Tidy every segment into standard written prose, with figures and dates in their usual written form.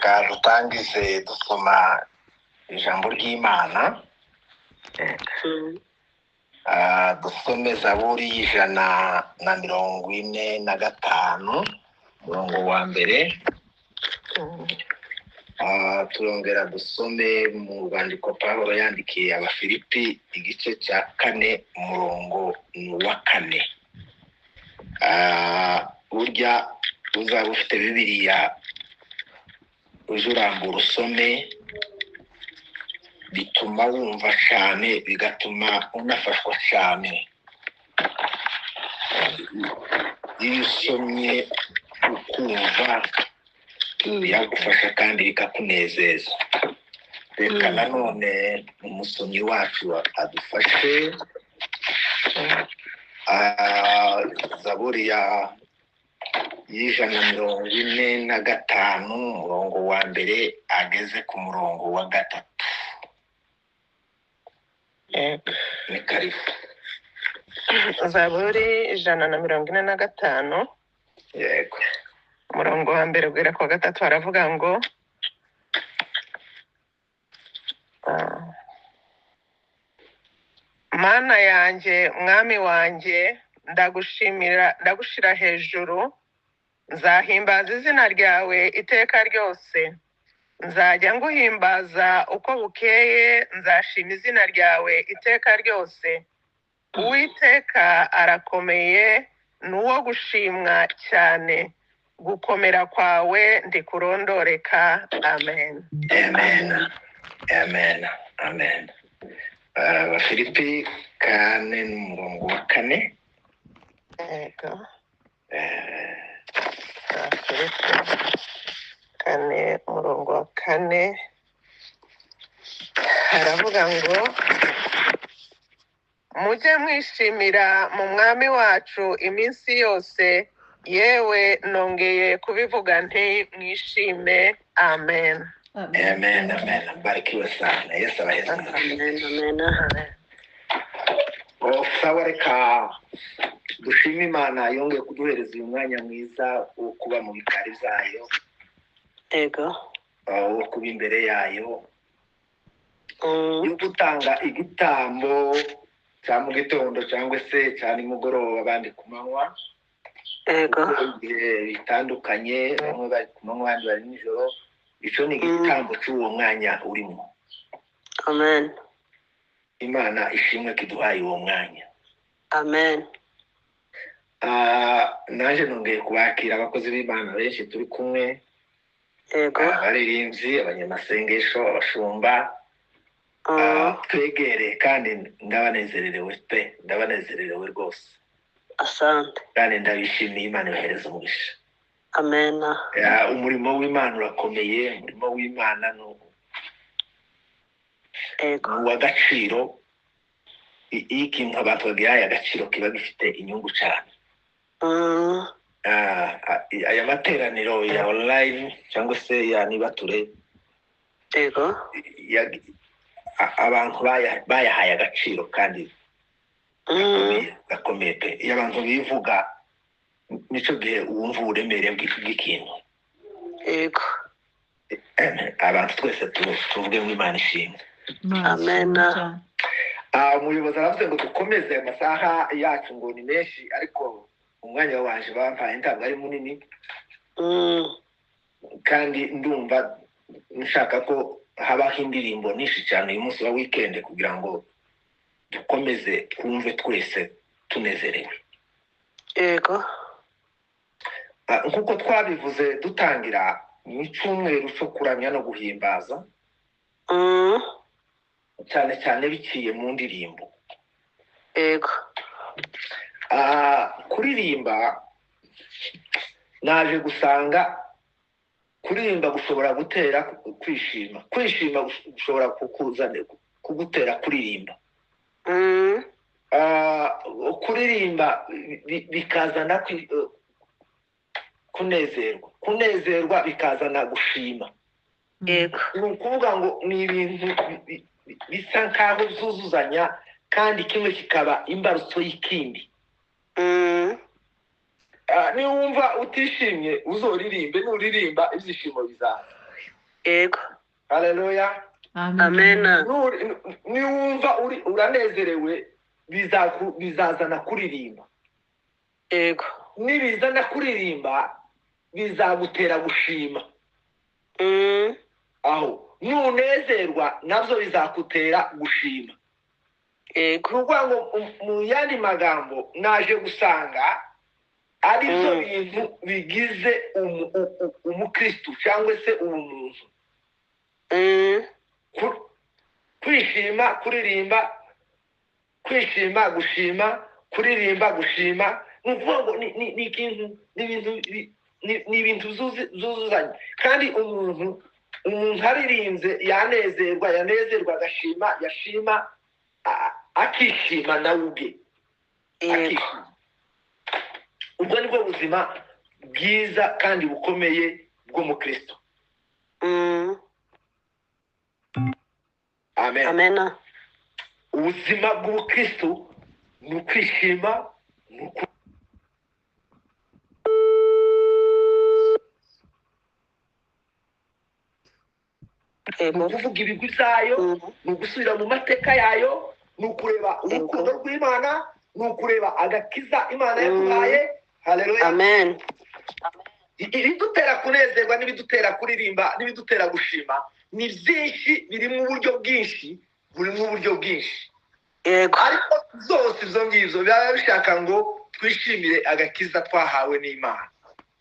Reka dutangize dusoma ijambo ry'Imana. Dusome Zaburi y'145, umurongo wa mbere. Turongera dusome mu rwandiko Pawulo yandikiye Abafilipi, igice cya 4, umurongo wa 4. Burya uzaba ufite Bibiliya uje urambura usome, bituma wumva cyane, bigatuma unafashwa cyane. Iyo usomye ukumva biragufasha kandi bikakunezeza. Reka nanone umusomyi wacu adufashe. Zaburi y'145, umurongo wa mbere ageze ku murongo wa 3. Ni karibu. Zaburi 145. Yego. Umurongo wa mbere ugera ku wa 3 haravuga ngo Mana yanjye, mwami wanjye, ndagushimira, ndagushira hejuru, nzahimbaza izina ryawe iteka ryose. Nzajya nguhimbaza uko bukeye, nzashima izina ryawe iteka ryose. Uwiteka arakomeye, ni uwo gushimwa cyane. Gukomera kwawe ndikurondoreka. Amen. Amen. Amen. Amen. Abafilipi 4 n'umurongo wa 4. Yego. Abafilipi 4 umurongo wa 4 haravuga ngo mujye mwishimira mu mwami wacu iminsi yose, yewe nongeye kubivuga nti mwishime. Amen. Amen. Amen. Barikiwe sana. Yesu abaheze. Amen. Amen. Amen. Sawa, reka dushime Imana yongeye kuduhereza uyu mwanya mwiza wo kuba mu bikari byayo. Yego. Wo kuba imbere yayo. Yo gutanga igitambo cya mu gitondo cyangwa se cya nimugoroba, abandi ku manywa. Yego. Ibihe bitandukanye, bamwe bari ku manywa, abandi bari nijoro. Icyo ni igitambo cy'uwo mwanya urimo. Amen. Imana ishimwe kiduhaye uwo mwanya. Amen. Naje nongeye kubakira abakozi b'Imana benshi turi kumwe. Yego. Abaririmbyi, abanyamasengesho, abashumba. Twegere kandi ndabanezererewe pe, ndabanezererewe rwose. Asante. Kandi ndabishimiye, Imana ibahereze umugisha. Amen. Umurimo w'Imana urakomeye, umurimo w'Imana ni uw'agaciro. Iyo ikintu abantu bagihaye agaciro kiba gifite inyungu cyane. Aya materaniro ya online cyangwa se ya nibature, Yego. Abantu bayahaye agaciro kandi gakomeye pe. Iyo abantu bivuga nico gihe wumva uburemere bw'ikintu. Yego. Abantu twese tuvuge ngo Imana ishimwe. Amen. Umuyobozi aravuze ngo dukomeze, amasaha yacu ngo ni menshi, ariko umwanya wanje bampaye ntabwo ari munini. Kandi ndumva nshaka ko habaho indirimbo nyinshi cyane uyu munsi wa weekend kugira ngo dukomeze twumve twese tunezerewe. Yego. Nkuko twabivuze dutangira, ni icyumweru cyo kuramya no guhimbaza. Cyane cyane biciye mu ndirimbo. Yego. Kuririmba naje gusanga kuririmba gushobora gutera kwishima, kwishima gushobora kugutera kuririmba. Kuririmba bikazana kunezerwa, kunezerwa bikazana gushima. Yego. Ni ukuvuga ngo ni ibintu bisa nkaho byuzuzanya, kandi kimwe kikaba imbarutso y'ikindi. Niwumva utishimye uzoririmbe, nuririmba ibyishimo bizaza. Yego. Haleluya. Amen. Niwumva uri uranezerewe, bizazana kuririmba. Yego. Nibizana kuririmba, bizagutera gushima. Aho nunezerwa nabyo bizakutera gushima. Yego. Ni ukuvuga ngo mu yandi magambo, naje gusanga ari byo bintu bigize umukristu cyangwa se ubumuntu. Kwishima, kuririmba, kwishima, gushima, kuririmba, gushima. Ni ukuvuga ngo ni ikintu, ni ibintu byuzuzanya. Kandi umuntu aririmbye yanezerwa, yanezerwa agashima, yashima akishima nawe ubwe. Yego. Akishima. Ubwo nibwo buzima bwiza kandi bukomeye bw'umukristo. Amen. Amen. Ubuzima bw'ubukristo ni ukwishima, ni Yego. ukuvuga ibigwi byayo, ni ugusubira mu mateka yayo, ni ukureba urukundo rw'Imana, ni ukureba agakiza Imana yaduhaye. Haleluya. Amen. Ibidutera kunezerwa n'ibidutera kuririmba n'ibidutera gushima ni byinshi, biri mu buryo bwinshi, buri mu buryo bwinshi. Yego. Ariko zose ibyo ngibyo biba bishaka ngo twishimire agakiza twahawe n'Imana.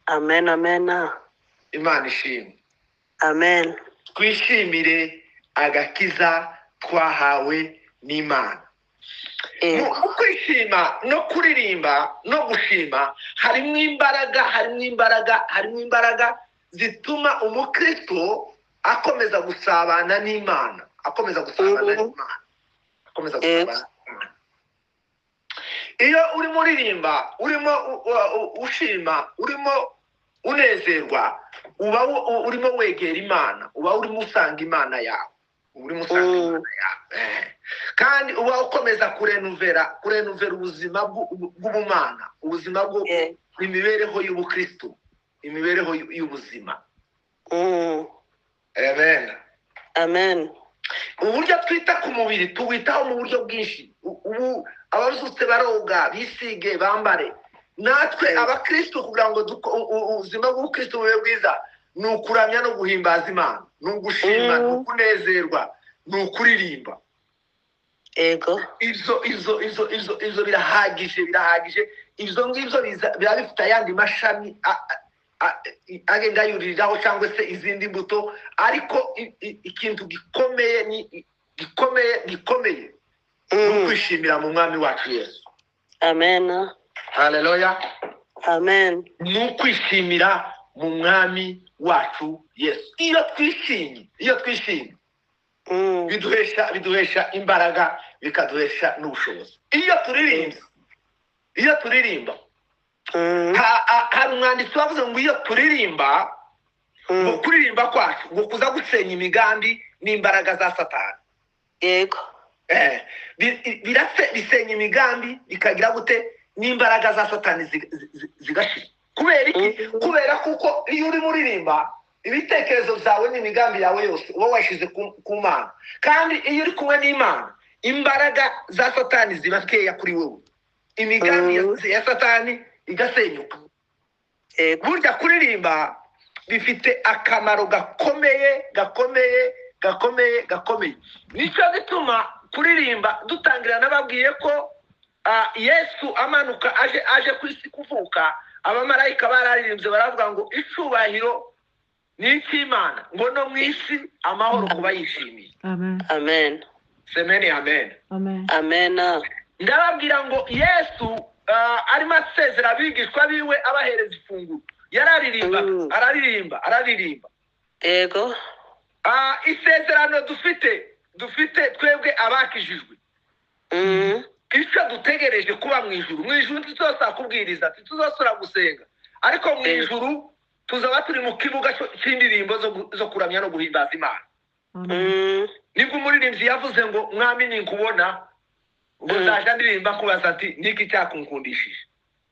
Amen. Amen. Imana ishimwe. Amen. Twishimire agakiza twahawe n'Imana. Yego. Mu kwishima no kuririmba no gushima harimo imbaraga, harimo imbaraga, harimo imbaraga zituma umukristo akomeza gusabana n'Imana, akomeza gusabana n'Imana, akomeza gusabana n'Imana. Iyo urimo uririmba, urimo ushima, urimo unezerwa, uba urimo wegera Imana, uba urimo usanga Imana yawe, uba urimo usanga Imana yawe. Kandi uba ukomeza kurenuvera ubuzima bw'ubumana, ubuzima bwo imibereho y'ubukristo, imibereho y'ubuzima. Amen. Amen. Uburyo twita ku mubiri tuwitaho mu buryo bwinshi. Ubu abazutse baroga, bisige, bambare. Natwe abakristo, kugira ngo ubuzima bw'ubukristo bube bwiza, ni ukuramya no guhimbaza Imana, ni ugushima, ni ukunezerwa, ni ukuririmba. Yego. Izo birahagije, birahagije. Ibyo ngibyo biba bifite ayandi mashami agenda yuririraho cyangwa se izindi mbuto, ariko ikintu gikomeye ni gikomeye, gikomeye ni ukwishimira mu Mwami wacu Yesu. Amen. Haleluya. Amen. Ni ukwishimira mu Mwami wacu Yesu. Iyo twishimye, iyo twishimye, biduhesha imbaraga, bikaduhesha n'ubushobozi. Iyo turirimba, iyo turirimba, hari umwanditsi wavuze ngo iyo turirimba, ngo kuririmba kwacu ngo kuza gusenya imigambi n'imbaraga za Satani. Yego. Bisenya imigambi, bikagira gute, n'imbaraga za Satani zigashira. Kubera iki? Kubera kuko iyo urimo uririmba, ibitekerezo byawe n'imigambi yawe yose uba washyize ku Mana. Kandi iyo uri kumwe n'Imana, imbaraga za Satani ziba nkeya kuri wowe, imigambi ya Satani igasenyuka. Yego. Burya kuririmba bifite akamaro gakomeye, gakomeye, gakomeye, gakomeye. Nicyo gituma kuririmba dutangira nababwiye ko Yesu amanuka aje ku isi kuvuka, abamarayika bararirimbye baravuga ngo icubahiro ni icy'Imana, ngo no mu isi amahoro kuba yishimiye. Amen. Amen. Semeni amen. Amen. Amen. Ndababwira ngo Yesu arimo asezera abigishwa biwe, abahereza ifunguro, yararirimba, araririmba, araririmba. Yego. Isezerano dufite twebwe abakijijwe, icyo dutegereje kuba mu ijuru. Mu ijuru ntituzosaba kubwiriza, ntituzosora gusenga, ariko mu ijuru tuzaba turi mu kibuga cy'indirimbo zo kuramya no guhimbaza Imana. Amen. Nibwo umuririmbyi yavuze ngo Mwami ninkubona, ngo nzaja ndirimba nkubaza nti niki cyakunkundishije?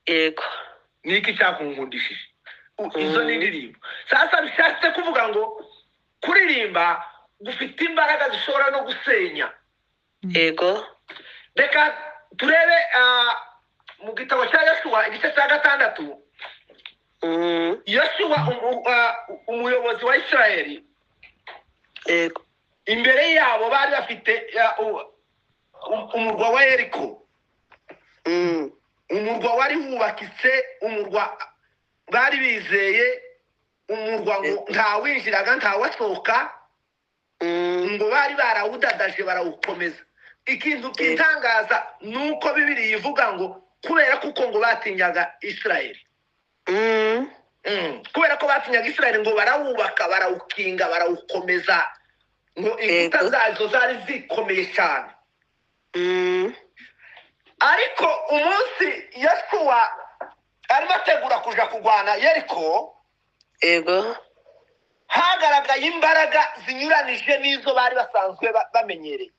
Yego. Niki cyakunkundishije? Izo ni indirimbo. Sasa bishatse kuvuga ngo Kuririmba gufite imbaraga zishobora no gusenya. Yego. Reka turebe mu gitabo cya Yoshuwa igice cya 6. Yoshuwa umuyobozi wa Isirayeli. Yego. Imbere yabo bari bafite umurwa wa Yeriko. Umurwa wari wubakitse, umurwa bari bizeye, umurwa ngo ntawinjiraga ntawasohoka, ngo bari barawudadaje barawukomeza. Ikintu kitangaza nuko Bibiliya ivuga ngo kubera kuko ngo batinyaga Isirayeli. Kubera ko batinyaga Isirayeli ngo barawubaka, barawukinga, barawukomeza, ngo inkuta zazo zari zikomeye cyane. Ariko umunsi Yoshuwa arimo ategura kuja kurwana Yeriko, Yego. hagaragaye imbaraga zinyuranije n'izo bari basanzwe bamenyereye.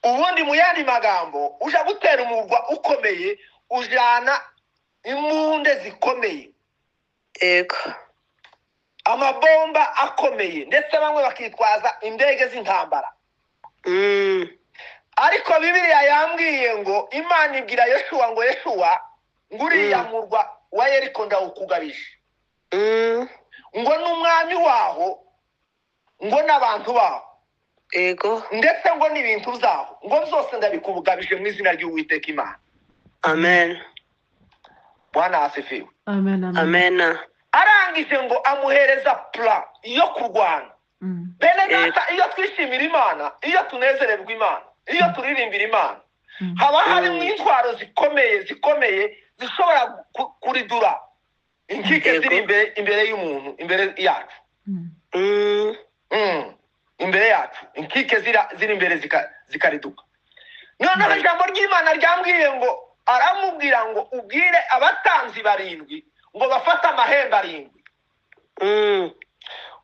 Ubundi mu yandi magambo, uja gutera umurwa ukomeye ujana imbunde zikomeye. Yego. Amabomba akomeye, ndetse bamwe bakitwaza indege z'intambara. Ariko Bibiliya yambwiye ngo Imana ibwira Yoshuwa ngo Yoshuwa nguriya murwa wa Yeriko ndawukugabije. Ngo n'umwami waho, ngo n'abantu baho. Yego. Ndetse ngo n'ibintu byaho, ngo byose ndabikugabije mu izina ry'Uwiteka Imana. Amen. Bwana asifiwe. Amen, amen. Amen. Arangije ngo amuhereza plan yo kurwana. Bene data, iyo twishimira Imana, iyo tunezererwa Imana, iyo turirimbira Imana, haba harimo intwaro zikomeye zikomeye zishobora kuridura inkike ziri imbere y'umuntu, imbere yacu. Imbere yacu inkike ziri imbere zikariduka. Noneho ijambo ry'Imana ryambwiye ngo aramubwira ngo ubwire abatambyi 7 ngo bafate amahembe 7.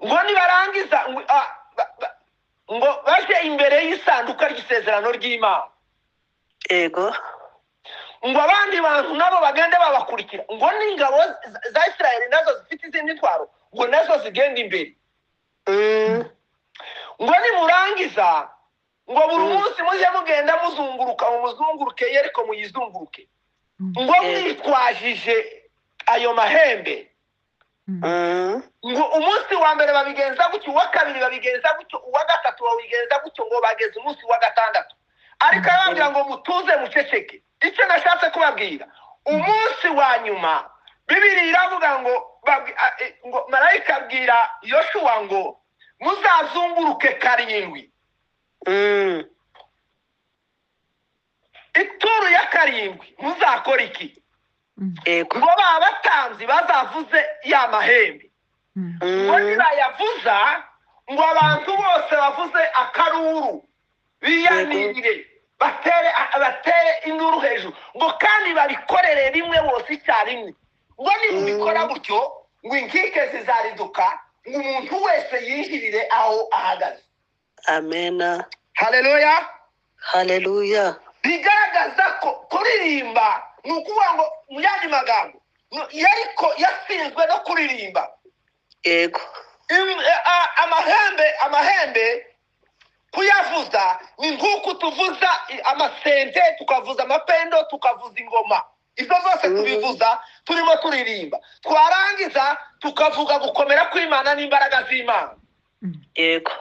Ngo nibarangiza ngo baje imbere y'isanduka ry'isezerano ry'Imana. Yego. Ngo abandi bantu nabo bagende babakurikira, ngo n'ingabo za Isirayeli nazo zifite izindi ntwaro, ngo nazo zigenda imbere. Ngo nimurangiza ngo buri munsi mujye mugenda muzunguruka, mumuzunguruke Yeriko muyizunguruke, ngo mwitwajije ayo mahembe. Ngo umunsi wa mbere babigenza gutyo, uwa kabiri babigenza gutyo, uwa gatatu babigenza gutyo, ngo bageze umunsi wa 6. Ariko arababwira ngo mutuze muceceke. Icyo nashatse kubabwira, umunsi wa nyuma Bibiliya iravuga ngo ngo marayika abwira Yoshuwa ngo muzazunguruke 7. Ituru ya 7 muzakora iki? Yego. Ngo babatambyi bazavuze ya mahembe. Ngo nibayavuza ngo abantu bose bavuze akaruru biyanire, batere induru hejuru, ngo kandi babikorere rimwe bose icyarimwe. Ngo nibikora gutyo ngo inkike zizariduka, ngo umuntu wese yinjirire aho ahagaze. Amen. Haleluya. Haleluya. Bigaragaza ko kuririmba ni ukuvuga ngo mu yandi magambo Yeriko yatsinzwe no kuririmba. Yego. Amahembe kuyavuza ni nk'uko tuvuza amasente, tukavuza amapendo, tukavuza ingoma. Izo zose tubivuza turimo turirimba, twarangiza tukavuga gukomera kw'Imana n'imbaraga z'Imana. Yego.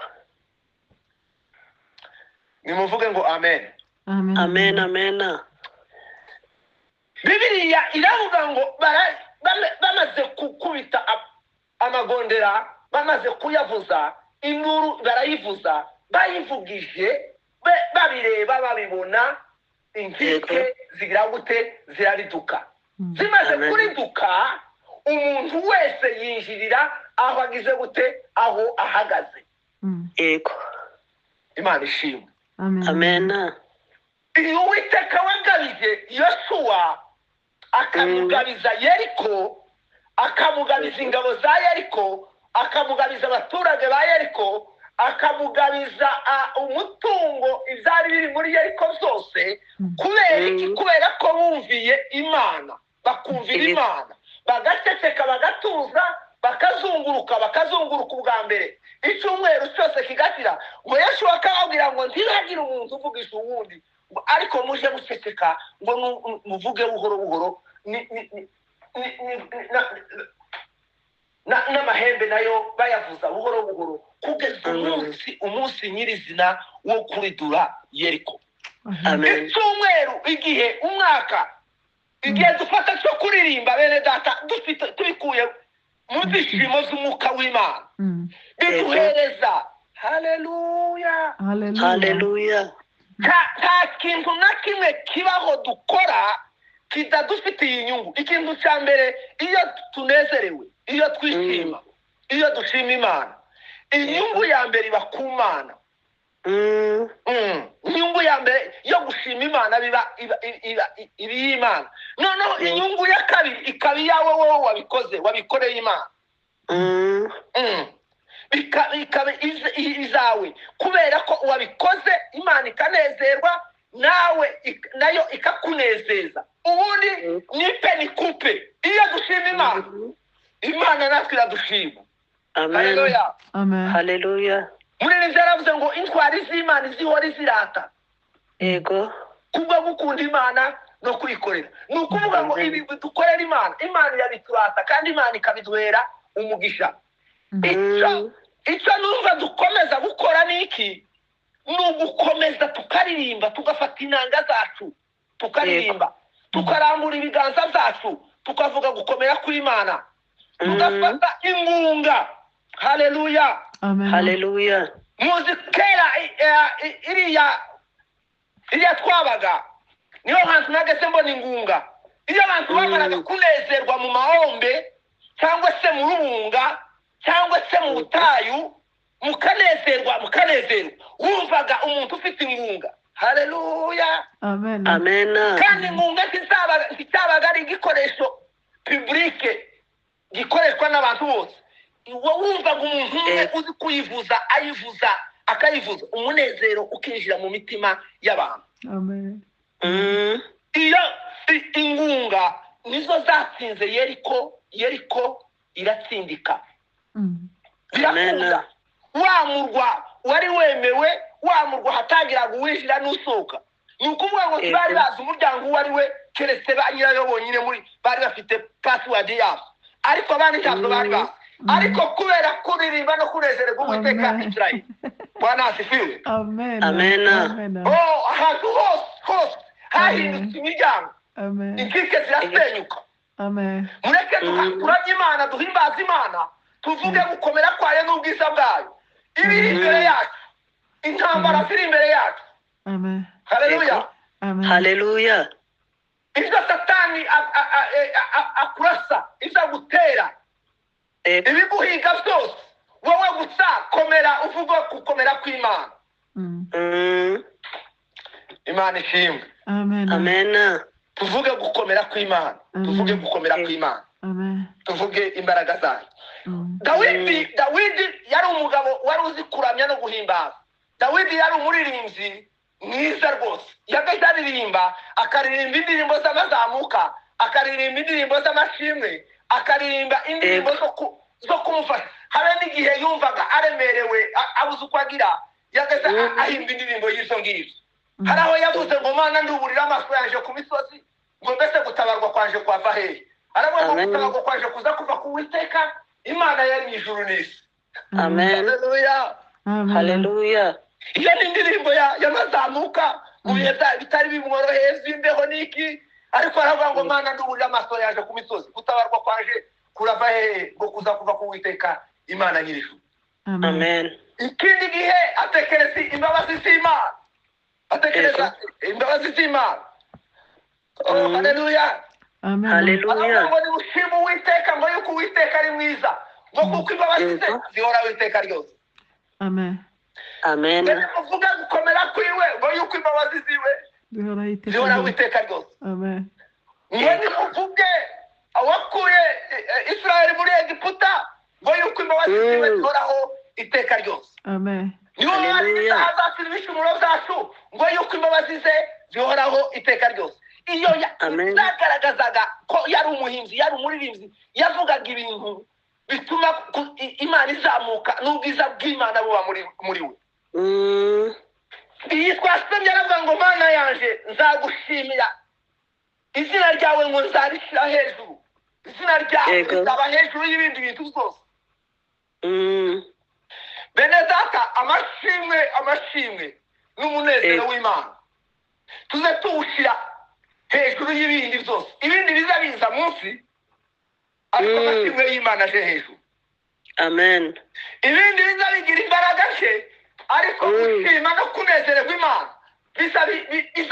Nimuvuge ngo amen. Amen. Amen, amen. Bibiliya iravuga ngo bamaze gukubita amagondera, bamaze kuyavuza, induru barayivuza, bayivugije babireba babibona, inkike zigira gute? Zirariduka. Zimaze kuriduka, umuntu wese yinjirira aho agize gute? Aho ahagaze. Yego. Imana ishimwe. Amen. Amen. Iyo Uwiteka wagabije Yoshuwa akamugabiza Yeriko, akamugabiza ingabo za Yeriko, akamugabiza abaturage ba Yeriko, akamugabiza umutungo ibyari biri muri Yeriko byose. Kubera iki? Kubera ko bumviye Imana, bakumvira Imana, bagaceceka, bagatuza, Bakazunguruka, bakazunguruka ubwa mbere, icyumweru cyose kigashira. Ngo Yeshuwa akababwira ngo ntihagire umuntu uvugisha uwundi, ngo ariko muje muceceka, ngo muvuge buhoro buhoro, n'amahembe nayo bayavuza buhoro buhoro, kugeza umunsi nyirizina wo kuridura Yeriko. Amen. Icyumweru, igihe, umwaka, igihe dufata cyo kuririmba, bene data, dufite tubikuye mu byishimo z'umwuka w'Imana, biduhereza, haleluya. Hallelujah. Haleluya. Nta kintu na kimwe kibaho dukora kitadufitiye inyungu. Ikintu cya mbere, iyo tunezerewe, iyo twishima, iyo dushima Imana, inyungu ya mbere iba ku Mana. Inyungu ya mbere yo gushima Imana biba iba iy'Imana. Noneho inyungu ya kabiri ikaba iyawe wowe wabikoze, wabikoreye Imana. Ikaba izawe kubera ko wabikoze, Imana ikanezerwa nawe, nayo ikakunezeza. Ubundi nipe nikupe, iyo dushima Imana, Imana natwe iradushima. Amen. Haleluya. Amen. Haleluya. Muri iri yaravuze ngo intwari z'Imana zihora zirata kubwo gukunda Imana no kuyikorera. Ni ukuvuga ngo ibi dukorera Imana, Imana irabiturata kandi Imana ikabiduhera umugisha. Icyo numva dukomeza gukora ni iki? Ni ugukomeza tukaririmba, tugafata inanga zacu tukaririmba, tukarambura ibiganza byacu tukavuga gukomera kw'Imana, tugafata ingunga. Haleluya. Amen. Haleluya. Muzi kera iriya twabaga, niho hantu nageze mbona ingunga. Iyo abantu bamaraga kunezerwa mu mahombe cyangwa se mu rubunga cyangwa se mu butayu, mukanezerwa, mukanezerwa, wumvaga umuntu ufite ingunga. Haleluya. Amen. Amen. Kandi ingunga nticyabaga ari igikoresho publique gikoreshwa n'abantu bose. Wowe wumvaga umuntu umwe uzi kuyivuza, ayivuza, akayivuza, umunezero ukinjira mu mitima y'abantu. Amen. Iyo ingunga nizo zatsinze Yeriko, Yeriko iratsindika. Birakunda. Wa murwa wari wemewe, wa murwa hatagiraga uwinjira n'usohoka. Ni ukuvuga ngo bari bazi umuryango uwo ari we, keretse ba nyirayo bonyine muri bari bafite password yabo, ariko abandi ntabwo bari bazi. Ariko kubera kuririmba no kunezererwa Uwiteka Israel. Bwana asifiwe. Amen. Amen. Amen. Oh, ahantu hose hose hahindutse imiryango, Amen. inkike zirasenyuka. Amen. Mureke turamye Imana, duhimbaze Imana, tuvuge gukomera kwayo n'ubwiza bwayo. Ibiri imbere yacu, intambara ziri imbere yacu. Amen. Haleluya. Amen. Haleluya. Ibyo Satani akurasa, ibyo agutera, ibiguhiga byose, wowe gusa komera, uvuge gukomera kw'Imana. Imana ishimwe. Amen. Amen. Tuvuge gukomera kw'Imana, tuvuge gukomera kw'Imana, Amen. tuvuge imbaraga zayo. Dawidi yari umugabo wari uzi kuramya no guhimbaza. Dawidi yari umuririmbyi mwiza rwose. Yagahita aririmba, akaririmba indirimbo z'amazamuka, akaririmba indirimbo z'amashimwe, akaririmba indirimbo zo kumufasha. Habe n'igihe yumvaga aremerewe, abuze uko agira, yagahita ahimba indirimbo y'izo ngizo. Hari aho yavuze ngo Mana nduburira amaso yanje ku misozi, ngo mbese gutabarwa kwanje kwava hehe? Aravuga ngo gutabarwa kwanje kuza kuva ku Uwiteka, Imana yari mu ijuru n'isi. Amen. Haleluya. Haleluya. Iyo ni indirimbo y'amazamuka mu bihe bitari bimworoheye by'imbeho n'iki, ariko aravuga ngo Mana nduburira amaso yaje ku misozi, gutabarwa kwanje kurava hehe? Ngo kuza kuva ku Uwiteka, Imana nyir'ijuru. Amen. Ikindi gihe atekereza imbabazi z'Imana, atekereza imbabazi z'Imana. Oh, haleluya. Amen. Haleluya. Ngo nimushime Uwiteka, ngo yuko Uwiteka ari mwiza, ngo kuko imbabazi ze zihoraho iteka ryose. Amen. Amen. Muvuge gukomera kwiwe, ngo yuko imbabazi ziwe zihoraho iteka ryose. Amen. Ngo nimuvuge awakuye Israeli muri Egiputa, ngo yuko imbabazi ziwe zihoraho iteka ryose. Amen. Niwe wari azasira ibishumuro byacu, ngo yuko imbabazi ze zihoraho iteka ryose. Iyo zagaragazaga ko yari umuhinzi, yari umuririmbyi, yavugaga ibintu bituma Imana izamuka n'ubwiza bw'Imana buba muri we. Iyi twasomye aravuga ngo Mana yanje nzagushimira, izina ryawe ngo nzarishyira hejuru, izina ryawe rizaba hejuru y'ibindi bintu byose. Bene data, amashimwe n'umunezero w'Imana tuze tuwushyira hejuru y'ibindi byose, ibindi biza biza munsi, ariko amashimwe y'Imana aje hejuru. Amen. Ibindi biza bigira imbaraga nke, ariko gushima no kunezererwa Imana biza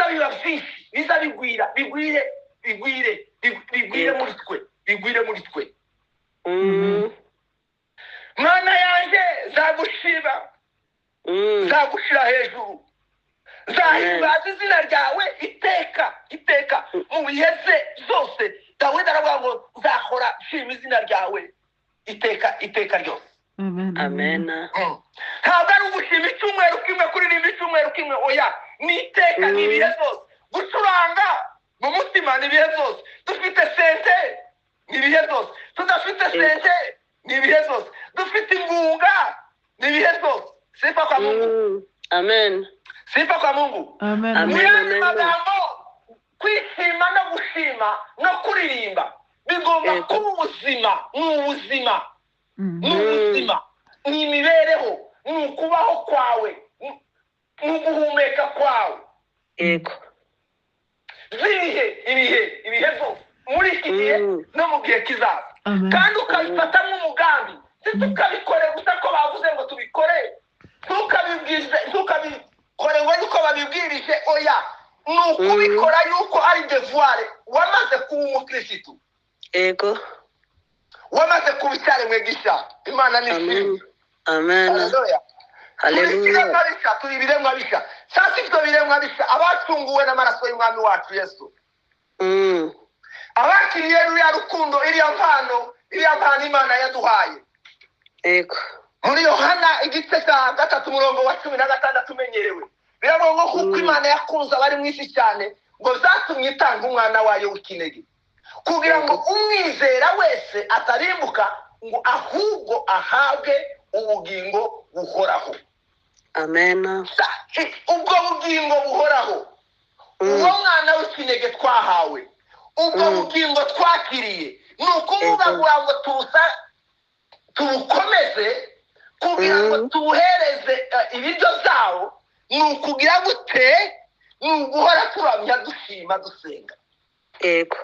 biba byinshi, biza bigwira, bigwire bigwire bigwire muri twe, bigwire muri twe. Mana yanjye nzagushima, nzagushyira hejuru, nzahimbaza izina ryawe iteka iteka mu bihe zose. Dawidi aravuga ngo nzahora nshima izina ryawe iteka iteka ryose. Amen. Ntabwo ari ugushima icyumweru kimwe, kuririmba icyumweru kimwe, oya, ni iteka, ni ibihe zose. Gucuranga mu mutima ni ibihe zose, dufite sente ni ibihe zose, tudafite sente ni ibihe zose, dufite ingunga ni ibihe zose. Sifa kwa Mungu. Amen. Sifa kwa Mungu. Amen. Mu yandi magambo, kwishima no gushima no kuririmba bigomba kuba ubuzima, ni ubuzima, ni ubuzima, ni imibereho, ni ukubaho kwawe, ni uguhumeka kwawe. Yego. Z'ibihe, ibihe, ibihe byose, muri iki gihe no mu gihe kizaza. Kandi ukabifata nk'umugambi, ntukabikore gusa ko bavuze ngo tubikore, ntukabikore ngo niko babibwirije, oya, ni ukubikora yuko ari devoir wamaze kuba umukirisitu. Yego. Wamaze kuba icyaremwe gishya. Imana ni ishimwe. Amen. Haleluya. Turi ibiremwa bishya. Sasa ibyo biremwa bishya, abacunguwe n'amaraso y'Umwami wacu Yesu, abakiriye ruriya rukundo, iriya mpano Imana yaduhaye. Yego. Muri Yohana igice cya 3 umurongo wa 16 umenyerewe, biravuga ngo kuko Imana yakunze abari mu isi cyane, ngo zatumye itanga umwana wayo w'ikinege, kugira ngo umwizera wese atarimbuka, ngo ahubwo ahabwe ubugingo buhoraho. Amen. Ubwo bugingo buhoraho, uwo mwana w'ikinege twahawe, ubwo bugingo twakiriye, ni ukuvuga ngo tubukomeze kugira ngo tubuhereze ibiryo byawo, ni ukugira gute? Ni uguhora turamya, dushima, dusenga. Yego.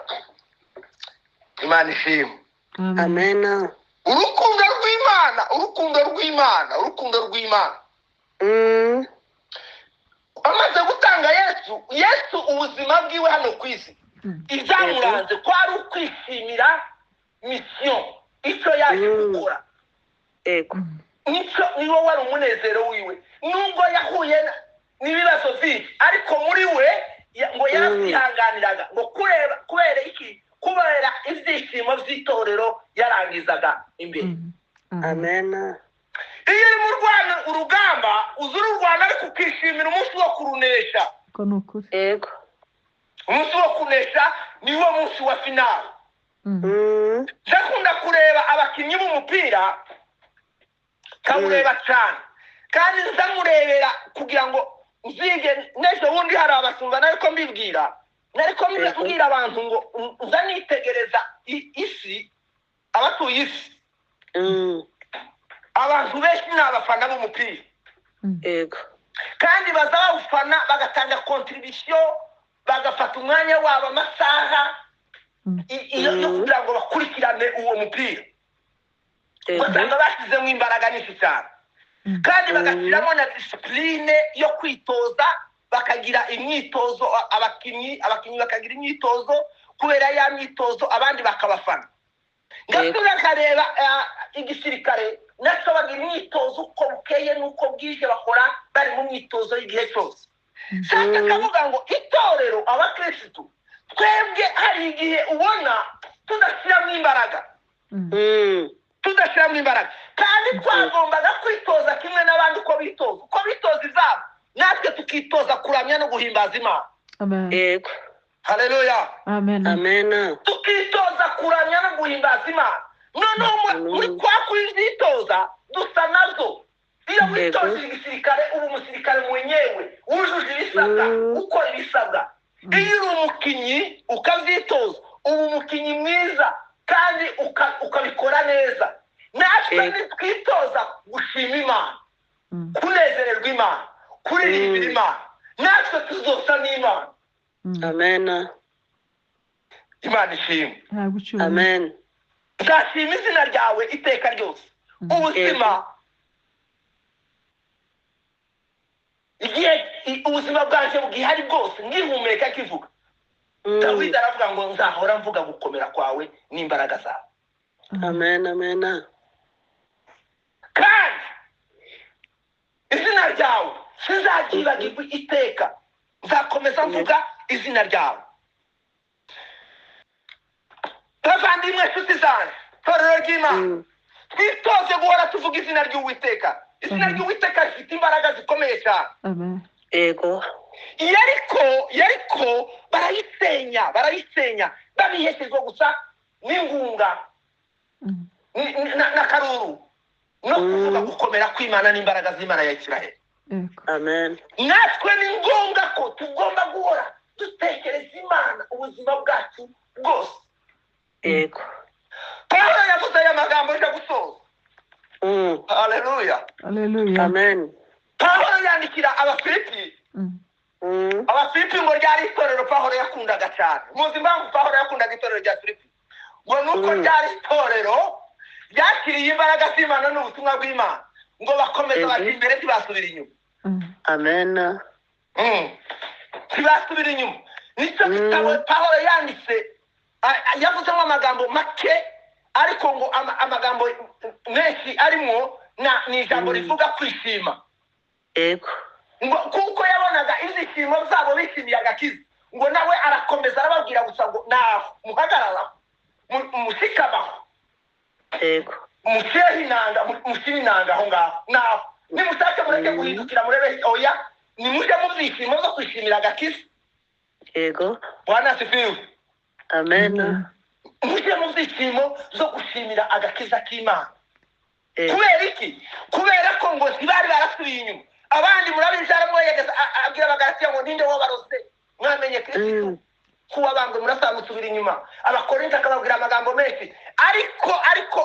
Imana ishimwe. Amen. Urukundo rw'Imana, urukundo rw'Imana, urukundo rw'Imana. Amaze gutanga Yesu ubuzima bwiwe hano ku isi, ibyamuranze kwari ukwishimira mission, icyo yaje gukora. Yego. Nicyo niwo wari umunezero wiwe, nubwo yahuye n'ibibazo byinshi, ariko muri we ngo yarabyihanganiraga, ngo kubera iki? Kubera ibyishimo by'itorero yarangizaga imbere. Amen. Iyo uri mu rwana urugamba, uza ururwana ariko ukishimira umunsi wo kurunesha. Yego. Umunsi wo kunesha niwo munsi wa finale. Ndakunda kureba abakinnyi b'umupira, kawureba cyane, kandi nzamurebera kugira ngo nzige n'ejo bundi hari abasumba nariko mbibwira, nariko mbwira abantu ngo nza nitegereza isi, abatuye isi. Abantu benshi ni abafana b'umupira. Yego. Kandi baza bawufana, bagatanga contribution, bagafata umwanya wabo, amasaha yo kugira ngo bakurikirane uwo mupira. Basanga bashyizemo imbaraga nyinshi cyane, kandi bagashyiramo na discipline yo kwitoza, bakagira imyitozo, abakinnyi bakagira imyitozo, kubera ya myitozo abandi bakabafana. Ngasubira nkareba igisirikare nacyo bagira imyitozo uko bukeye n'uko bwije, bakora bari mu myitozo y'igihe cyose. Sasa kavuga ngo itorero abakirisitu twebwe hari igihe ubona tudashyiramo imbaraga, tudashyiramo imbaraga, kandi twagombaga kwitoza kimwe n'abandi uko bitoza, uko bitoza izabo, natwe tukitoza kuramya no guhimbaza Imana. Amen. Yego. Haleluya. Amen. Amen. Tukitoza kuramya no guhimbaza Imana. Noneho Noneho muri kwa kubyitoza dusa nazo. Iyo witoje igisirikare uba umusirikare mwenyewe wujuje ibisabwa, ukora ibisabwa. Iyo uri umukinnyi ukabyitoza uba umukinnyi mwiza kandi ukabikora neza. Natwe nitwitoza gushima Imana, kunezererwa Imana, kuririmbira Imana, natwe tuzosa n'Imana. Amen. Imana ishimwe. Amen. Nzashima izina ryawe iteka ryose. Ubuzima igihe ubuzima bwanjye bwihari bwose ngihumeka kivuga. Dawidi aravuga ngo nzahora mvuga gukomera kwawe n'imbaraga zawe. Amen. Amen. Kandi izina ryawe sinzaryibagirwa iteka, nzakomeza mvuga izina ryawe. Bavandimwe, nshuti zanjye, torero ry'Imana, twitoze guhora tuvuga izina ry'Uwiteka. Izina ry'Uwiteka rifite imbaraga zikomeye cyane. Yego. Yeriko barayisenya babiheshejwe gusa n'ingunga na karuru no kuvuga gukomera kw'Imana n'imbaraga z'Imana ya Isiraheli. Amen. Natwe ni ngombwa ko tugomba guhora dutekereza Imana ubuzima bwacu bwose. Yego. Pawulo yavuze aya magambo aje gusoza. Haleluya. Haleluya. Amen. Pawulo yandikira Abafilipi. Abafilipi ngo ryari itorero Pawulo yakundaga cyane. Muzi impamvu Pawulo yakundaga itorero rya Filipi? Ngo nuko ryari itorero ryakiriye imbaraga z'Imana n'ubutumwa bw'Imana, ngo bakomeza bajya imbere ntibasubira inyuma. Amen. Ntibasubira inyuma. Nicyo gitabo Pawulo yanditse, yavuzemo amagambo make, ariko ngo amagambo menshi arimo ni ijambo rivuga kwishima. Yego. Ngo kuko yabonaga ibyishimo byabo bishimiye agakiza, ngo nawe arakomeza arababwira gusa ngo naho muhagarara mushikamaho. Yego. Mushyire inanga, mushyire inanga aho ngaho. Naho nimushake mureke guhindukira murebe oya, nimujye mu byishimo byo kwishimira agakiza. Yego. Bwana asifiwe. Amen. Mujye mu byishimo byo gushimira agakiza k'Imana. Kubera iki? Kubera ko ngo ntibari barasubiye inyuma. Abandi murabizi aramwegeza abwira Abagalatiya ngo ninde wabarose mwamenye Kristo kuba bangwe murasaba musubira inyuma. Abakorinto akababwira amagambo menshi, ariko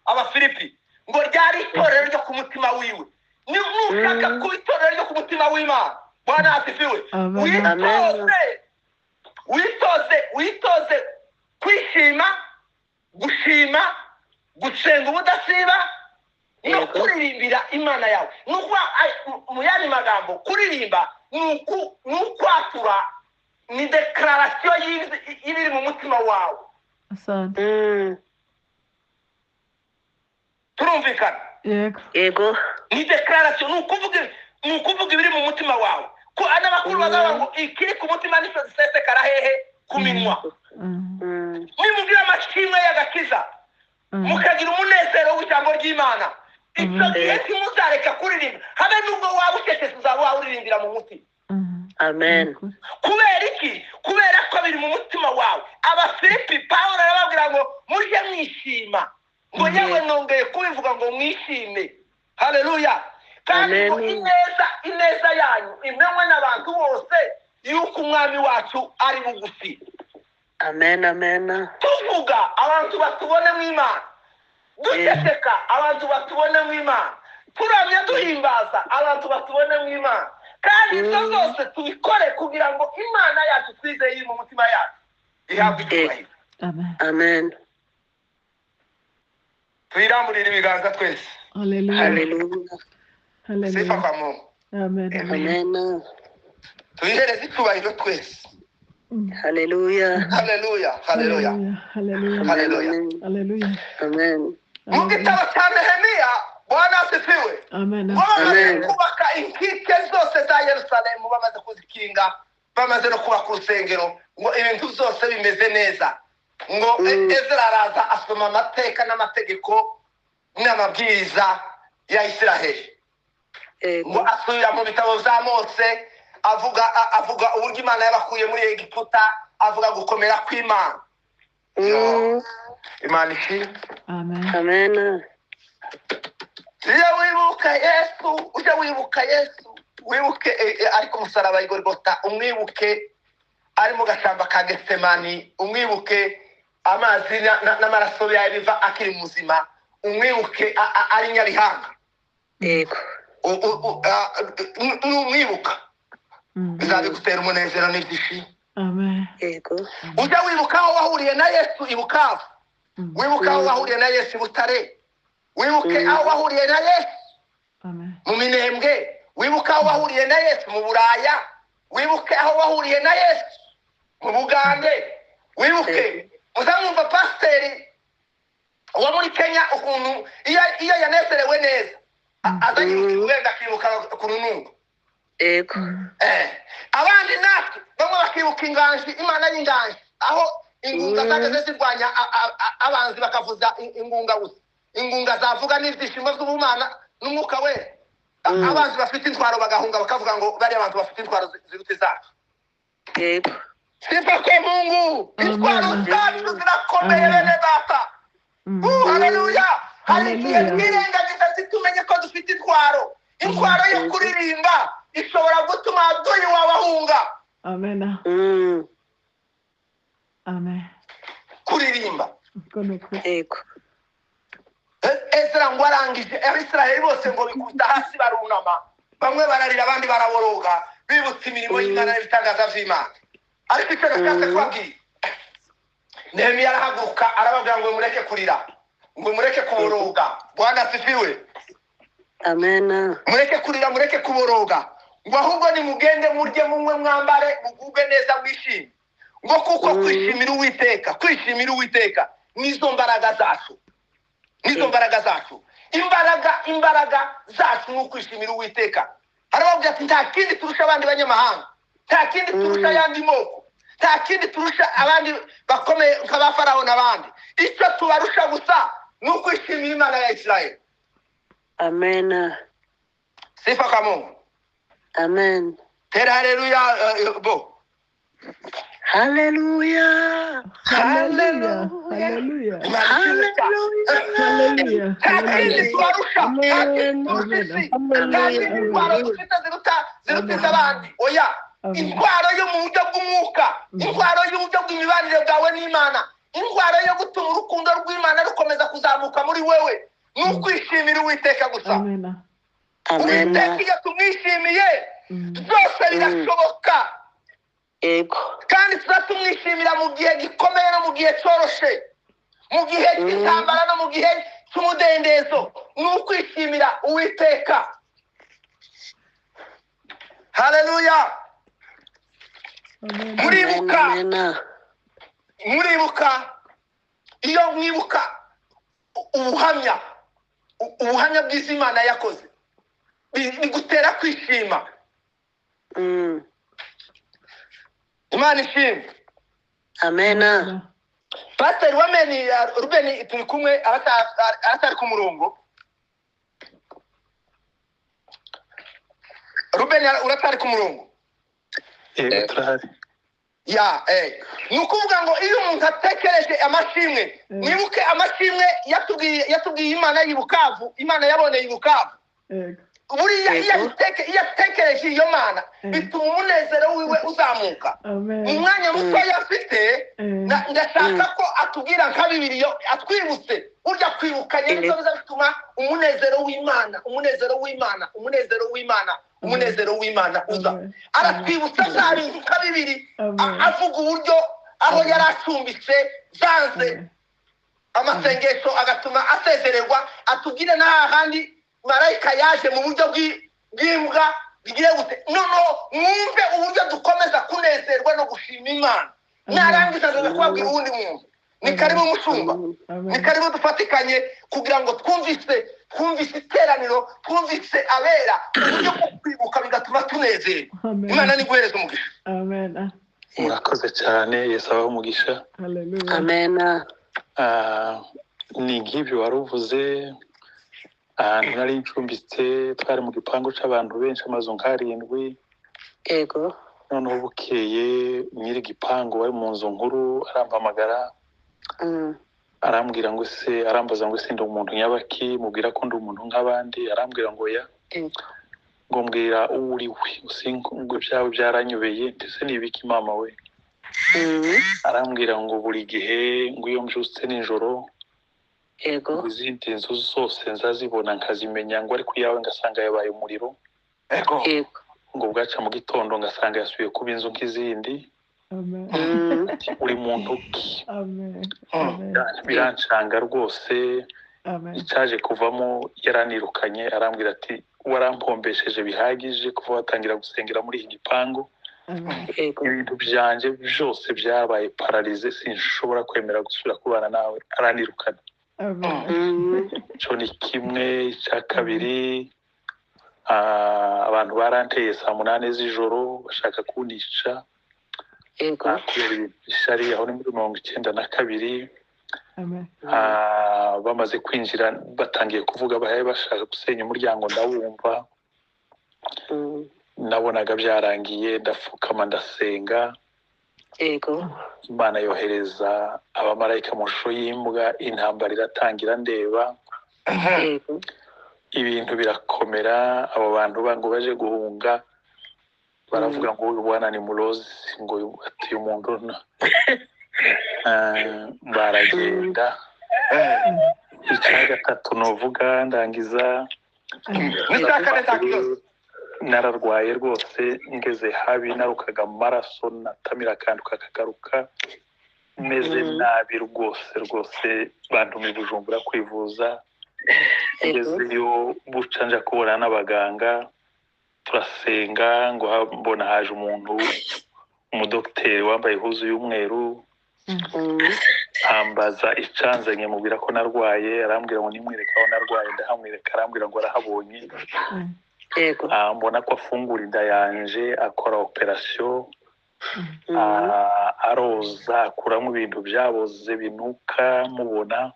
Abafilipi ngo ryari itorero ryo ku mutima wiwe. Nushaka kuba itorero ryo ku mutima w'Imana, Bwana asifiwe, witoze kwishima, gushima, gusenga ubudasiba no kuririmbira Imana yawe. Nukuba mu yandi magambo, kuririmba ni ukwatura, ni declaration y'ibiri mu mutima wawe. Asante. Turumvikana? Yego. Yego. Ni declaration, ni ukuvuga ibiri mu mutima wawe. Ko n'abakuru bazavuga ngo ikiri ku mutima nicyo gisesekara hehe? Ku minwa. Nimubwira amashimwe y'agakiza, mukagira umunezero w'ijambo ry'Imana, icyo gihe ntimuzareka kuririmba. Habe nubwo waba ucecetse uzaba wawuririmbira mu mutima. Amen. Kubera iki? Kubera ko biri mu mutima wawe. Abafilipi Pawulo arababwira ngo mujye mwishima, ngo yewe nongeye kubivuga ngo mwishime. Haleluya. Kandi ngo ineza yanyu imenywe n'abantu bose yuko umwami wacu ari bugufi. Amen. Amen. Tuvuga abantu batubone mu Imana, duceceka abantu batubone mu Imana, turamya duhimbaza abantu batubone mu Imana. Kandi ibyo zose tubikore kugira ngo Imana yacu twizeye iri mu mutima yacu ihabwe icyubahiro. Amen. Tuyiramburire ibiganza twese. Haleluya. Sifa kwa Mungu. Amen. Amen. Tuyihereze icyubahiro twese. Haleluya. Haleluya. Haleluya. Haleluya. Haleluya. Amen. Mu gitabo cya Nehemiya, Bwana asifiwe. Amen. Bamaze kubaka inkike zose za Yerusalemu, bamaze kuzikinga, bamaze no kubaka urusengero, ngo ibintu byose bimeze neza. Ngo Ezra araza asoma amateka n'amategeko n'amabwiriza ya Isiraheli. Ngo asubira mu bitabo bya Mose, avuga uburyo Imana yabakuye muri Egiputa, avuga gukomera kw'Imana. Imana ishimwe. Amen. Amen. Ujya wibuka Yesu, ujya wibuka Yesu, wibuke ari ku musaraba i Golgotha, umwibuke ari mu gashyamba ka Getsemani, umwibuke amazi n'amaraso yawe biva akiri muzima, umwibuke ari Nyabihanga. Yego. Numwibuka bizabigutera umunezero n'ibyishimo. Amen. Yego. Ujya wibuka aho wahuriye na Yesu i Bukavu, wibuka aho wahuriye na Yesu i Butare, wibuke aho wahuriye na Yesu mu Minembwe, wibuke aho wahuriye na Yesu mu Buraya, wibuke aho wahuriye na Yesu mu Bugande, wibuke. Muzamwumva pasiteri wo muri Kenya ukuntu iyo yanezerewe neza aza yiruka wenda akibuka ku runungu. Yego. Abandi natwe bamwe bakibuka inganji, Imana y'inganji, aho ingunga zageze zirwanya abanzi bakavuza ingunga gusa, ingunga zavuga n'ibyishimo by'ubumana n'umwuka wera. Abanzi bafite intwaro bagahunga bakavuga ngo bariya abantu bafite intwaro ziruta izacu. Yego. Sifa kwa Mungu, intwaro zacu zirakomeye bene data. Haleluya. Hari igihe twirengagiza ntitumenye ko dufite intwaro. Intwaro yo kuririmba ishobora gutuma aduyi wawe ahunga. Amen. Amen. Kuririmba. Yego. Ezra ngo arangije Abisirayeli bose ngo bikubita hasi barunama, bamwe bararira abandi baraboroga, bibutse imirimo y'Imana n'ibitangaza by'Imana. Ariko icyo nashatse kubabwira, Nehemiya arahaguruka arababwira ngo mureke kurira, ngo mureke kuboroga. Bwana asifiwe. Amen. Mureke kurira, mureke kuboroga, ngo ahubwo nimugende murye munywe mwambare mugubwe neza mwishime, ngo kuko kwishimira Uwiteka, kwishimira Uwiteka nizo mbaraga zacu, nizo mbaraga zacu. Imbaraga zacu ni ukwishimira Uwiteka. Arababwira ati nta kindi turusha abandi banyamahanga, nta kindi turusha ayandi moko, nta kindi turusha abandi bakomeye nka ba Farawo n'abandi. Icyo tubarusha gusa ni ukwishimira Imana ya Isirayeli. Amen. Sifa kwa Mungu. Amen. Tera haleluya bo. Haleluya. Haleluya. Haleluya. Haleluya. Nta kindi tubarusha, nta kindi turusha isi, nta kindi ntwaro dufite ziruta iz'abandi. Oya, intwaro yo mu buryo bw'umwuka, intwaro y'uburyo bw'imibanire bwawe n'Imana, intwaro yo gutuma urukundo rw'Imana rukomeza kuzamuka muri wewe, ni ukwishimira Uwiteka gusa. Amen. Uwiteka iyo tumwishimiye byose birashoboka. Yego. Kandi tuzatumwishimira mu gihe gikomeye no mu gihe cyoroshe, mu gihe cy'intambara no mu gihe cy'umudendezo, ni ukwishimira Uwiteka. Haleluya. Muribuka, muribuka iyo mwibuka ubuhamya bw'Imana yakoze bigutera kwishima. Imana ishimwe. Amen. Pastor Wameni Ruben turi kumwe, aratari ku murongo. Ruben uratari ku murongo? Yego turahari. Ya, ni ukuvuga ngo iyo umuntu atekereje amashimwe, mwibuke amashimwe yatubwiye Imana y'i Bukavu, Imana yaboneye i Bukavu. Buriya iyo atekereje iyo Mana bituma umunezero wiwe uzamuka. Mu mwanya muto afite, ndashaka ko atubwira nka bibiri atwibutse, burya kwibukanye nibyo bizatuma umunezero w'Imana, umunezero w'Imana, umunezero w'Imana, umunezero w'Imana uza. Aratwibutsa za bintu nka bibiri, avuga uburyo aho yari acumbitse zanze amasengesho agatuma asezererwa, atubwire n'ahandi marayika yaje mu buryo bw'imbwa bigiye gute. Noneho mwumve uburyo dukomeza kunezerwa no gushima Imana. Narangiza ndaza kubabwira uwundi muntu. Ni karibu mushumba, ni karibu dufatikanye kugira ngo twumvise iteraniro, twumvise abera uburyo bwo kwibuka bigatuma tunezerwa. Imana niguhereze umugisha. Amen. Murakoze cyane, Yesu abahe umugisha. Haleluya. Amen. Ni nk'ibyo wari uvuze. Ahantu nari ncumbitse twari mu gipangu c'abantu benshi, amazu nk'arindwi. Yego. Noneho bukeye nyiri gipangu wari mu nzu nkuru arampamagara, Arambwira ngo se, arambaza ngo ese ndi umuntu nyabaki? Mubwira ko ndi umuntu nk'abandi. Arambwira ngo ya, ngo mbwira uwo uri we, ngo ibyawe byaranyobeye, ndetse ni ibiki mama we? Arambwira ngo buri gihe ngo iyo mbyutse nijoro, ngo izindi nzu zose nzazibona nkazimenya, ngo ariko iyawe ngasanga yabaye umuriro, ngo bwaca mu gitondo ngasanga yasubiye kuba inzu nk'izindi. Amen. Uri muntu ki? Amen. Amen. Birancanga rwose. Amen. Icyaje kuvamo, yaranirukanye, arambwira ati warampombesheje bihagije kuva watangira gusengera muri iki gipangu. Amen. Ibintu byanjye byose byabaye paralysé, sinshobora kwemera gusubira kubana nawe. Aranirukana. Amen. Icyo ni kimwe. Icya kabiri, abantu baranteye saa 8 z'ijoro bashaka kunyica, kubera ibintu by'ishyari. Aho ni muri 92. Amen. Bamaze kwinjira batangiye kuvuga, bahaye bashaka gusenya umuryango, ndawumva. Nabonaga byarangiye, ndapfukama ndasenga. Imana yohereza abamarayika mu shusho y'imbwa, intambara iratangira ndeba. Ibintu birakomera. Abo bantu ngo baje guhunga baravuga ngo uyu bwana ni murozi, ngo ati uyu muntu baragenda. Icya gatatu novuga ndangiza, N'icya kane nta kibazo. nararwaye rwose, ngeze habi, narukaga amaraso, natamira akantu kakagaruka, meze nabi rwose rwose. Bantuma i Bujumbura kwivuza. Ngezeyo buca nja kubona n'abaganga, turasenga, ngo mbona haje umuntu, umudogiteri wambaye ihuzu y'umweru, ambaza icanzanye, mubwira ko narwaye. Arambwira ngo nimwereke aho narwaye, ndahamwereka. Arambwira ngo arahabonye. Mbona ko afungura inda yanje, akora operasiyo, aroza, akuramo ibintu byaboze binuka mubona.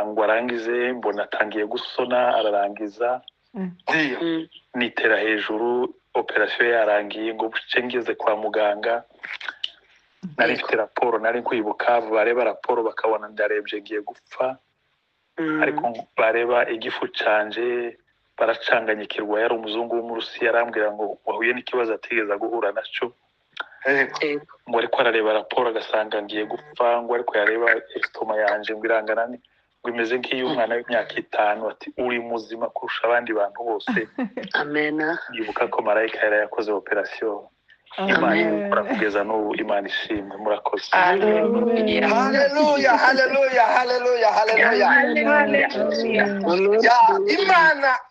Ngo arangize, mbona atangiye gusona, ararangiza. Nitera hejuru, operasiyo yarangiye. Ngo buce ngeze kwa muganga, nari mfite raporo, nari kwibuka, bareba raporo bakabona ndarebye ngiye gupfa, ariko bareba igifu canje baracanganyikirwa. Yari umuzungu w'Umurusiya. Arambwira ngo wahuye n'ikibazo atigeze guhura nacyo, ngo ariko arareba raporo agasanga ngiye gupfa, ngo ariko yareba estomac yanje ngo irangana ngo imeze nk'iy'umwana w'imyaka 5, ati uri muzima kurusha abandi bantu bose. Amena. Yibuka ko marayika yari yakoze operasiyo. Imana ikora kugeza n'ubu. Imana ishimwe, murakoze. Haleluya. Haleluya, haleluya, haleluya, haleluya! Ya,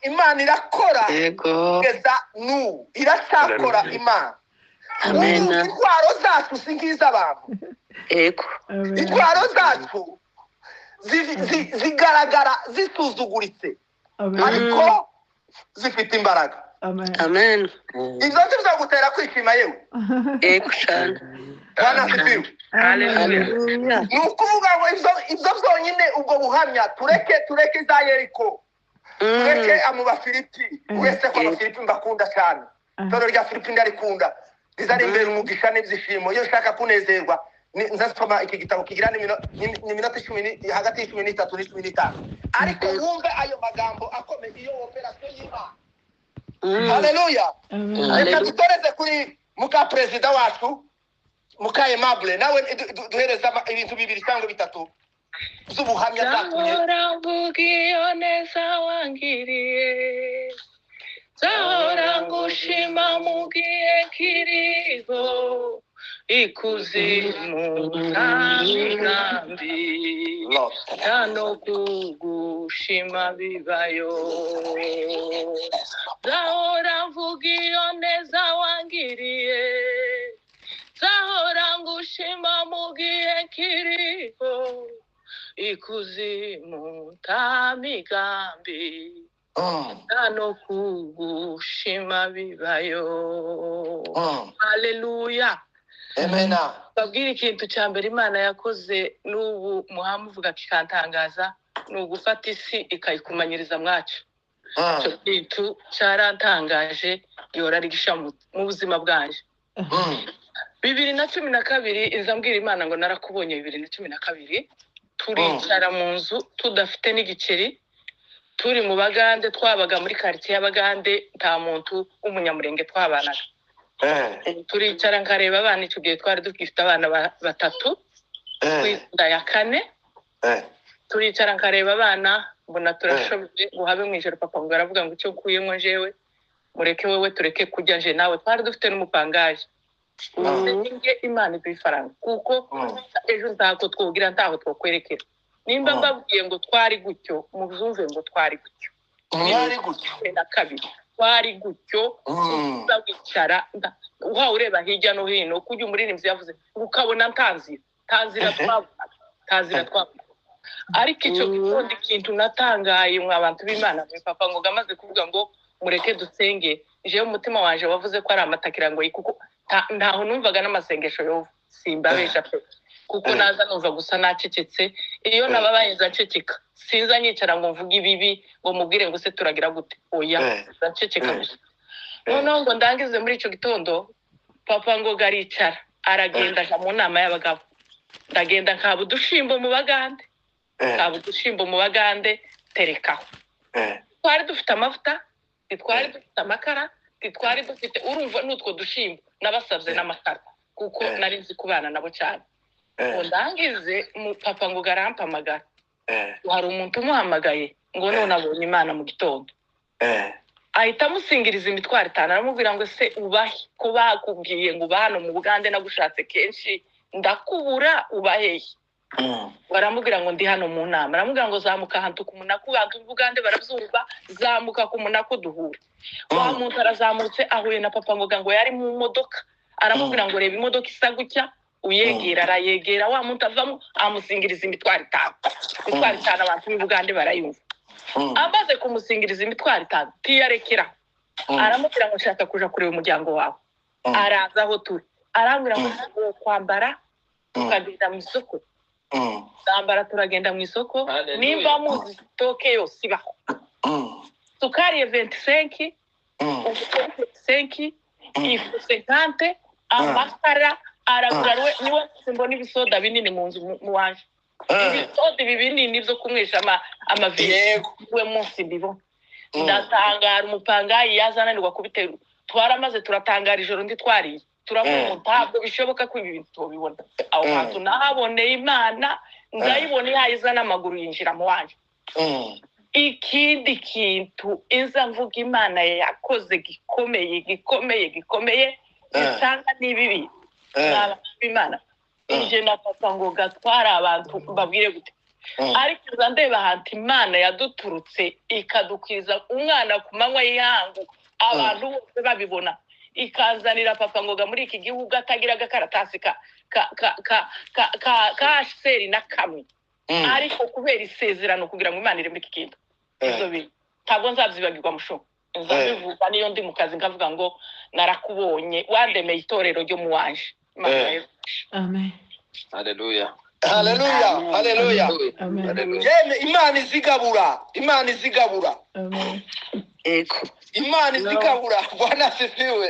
Imana irakora. Kugeza n'ubu iracyakora Imana. Amena. Intwaro zacu si nk'iz'abantu. Intwaro zacu zigaragara zisuzuguritse, ariko zifite imbaraga. Amen. Ibyo ntibizagutera kwishima yewe? Yego cyane. Bwana asifiwe. Haleluya. Ni ukuvuga ngo ibyo byonyine, ubwo buhamya, tureke za Yeriko, tureke mu Bafilipi. Uretse ko Abafilipi mbakunda cyane, itorero rya Filipi ndarikunda, riza rimbera umugisha n'ibyishimo. Iyo nshaka kunezerwa nzasoma iki gitabo kigira n'iminota 10 hagati ya 13 na 15, ariko wumve ayo magambo akomeye, iyo operasiyo y'Imana. Haleluya! Reka dutoreze kuri muka perezida wacu, muka Aimable, nawe duhereze ibintu bibiri cyangwa bitatu z'ubuhamya bwatumye. Nzahora mvuga iyo neza wangiriye, nzahora ngushima mu gihe kiriho, ikuzimu nta migambi, nta no kugushima bibayo. Nzahora mvuga iyo neza wangiriye, nzahora ngushima mu gihe kiriho, ikuzimu nta migambi, nta no kugushima bibayo. Haleluya! Amena. Babwire ikintu cya mbere Imana yakoze n'ubu muhamuvuga kikantangaza, ni ugufata isi ikayikumanyiriza mwacu. Icyo kintu cyarantangaje, gihora ari gisha mu buzima bwanjye. 2012 inza mbwira Imana ngo narakubonye. 2012 turicara mu nzu tudafite n'igiceri, turi mu Bagande, twabaga muri karitsiye y'Abagande, nta muntu w'umunyamurenge twabanaga. Turicara nkareba abana, icyo gihe twari dufite abana batatu ku inda ya kane. Turicara nkareba abana, mbona turashoboye ngo habe mu ijoro. Papa ngo aravuga ngo icyo nkuyemo jewe mureke, wewe tureke kurya nje nawe. Twari dufite n'umupangaje. Nge Imana iduha ifaranga kuko ejo ntako twugira, ntaho twokwerekera. Nimba mbabwiye ngo twari gutyo, mubyumve ngo twari gutyo. Mwari gutyo. 12 twari gutyo. Uza wicara uhawe ureba hirya no hino, kujya umuririmbyi yavuze ngo ukabona nta nzira, nta nzira twabonaga, nta nzira twabonaga. Ariko icyo gitondo ikintu natangaye, mwa bantu b'Imana mwe, papa ngo amaze kuvuga ngo mureke dusenge, jewe umutima wanje wavuze ko ari amatakira ngo kuko ntaho numvaga n'amasengesho yova, simbabesha pe, kuko naza numva gusa nacecetse. Iyo nababaye nza nceceka, sinza nyicara ngo mvuge ibibi ngo mubwire ngo se turagira gute, oya, nza nceceka gusa. Noneho ngo ndangize muri icyo gitondo, papa ngo garicara aragenda aja mu nama y'abagabo. Ndagenda nkaba udushimbo mu Bagande, nkaba udushimbo mu Bagande, terekaho. Twari dufite amavuta, ntitwari dufite amakara, ntitwari dufite, urumva n'utwo dushimbo nabasabye n'amakara kuko nari nzi kubana nabo cyane. Ngo ndangize papa ngo garampamagara, hari umuntu umuhamagaye ngo none abonye Imana mu gitondo. Ahita amusingiriza imitwaro itanu, aramubwira ngo se ubahe ko bakubwiye ngo uba hano mu Bugande, nagushatse kenshi ndakubura, ubaheye? Baramubwira ngo ndi hano mu nama. Aramubwira ngo zamuka ahantu ku munaku, bantu b'Ubugande barabyumva, zamuka ku munaku duhure. Wa muntu arazamutse ahuye na papa ngo ngo yari mu modoka, aramubwira ngo reba imodoka isa gutya, uyegera, arayegera. Wa muntu avamo amusingiriza imitwaro itanu. Imitwaro itanu abantu b'Ubugande barayumva. Amaze kumusingiriza imitwaro itanu tiyarekera, aramubwira ngo nshaka kuja kureba umuryango wawe. Araza aho turi, arambwira ngo kwambara tukagenda mu isoko. Twambara turagenda mu isoko. Nimba muzi sitoke yose ibaho, sukari ya 25, umuceri 25, ifu 50, amakara aragura. Niwe mbona ibisoda binini mu nzu mu wanje, ibisoda ibi binini byo kunywesha amavi, we munsi mbibona ndatangara. Umupangayi yaza ananirwa kubiterura, twaramaze turatangara ijoro ndi twariye, turavuga ntabwo bishoboka ko ibi bintu tubibona. Aho hantu nahaboneye Imana, ndayibona yayiza n'amaguru yinjira mu wanje. Ikindi kintu iza mvuga Imana yakoze gikomeye gikomeye gikomeye gisanga n'ibibi Imana ije na papa ngo gatwara abantu mbabwire gute, ariko iza ndeba ahantu Imana yaduturutse ikadukwiza umwana ku manywa y'ihangu, abantu bose babibona, ikazanira papa ngoga muri iki gihugu atagira agakaratasi ka ka ka ka ka ka ka HCR na kamwe, ariko kubera isezerano kugira ngo Imana ireme iki kintu. Ibyo bintu ntabwo nzabyibagirwa musho, nzabivuga niyo ndi mu kazi nkavuga ngo narakubonye wandemeye itorero ryo mu wanje. Amen. Haleluya. Haleluya, haleluya. Amen. Yemwe Imana izigabura, Imana izigabura. Amen. Imana izigabura. Bwana asifiwe.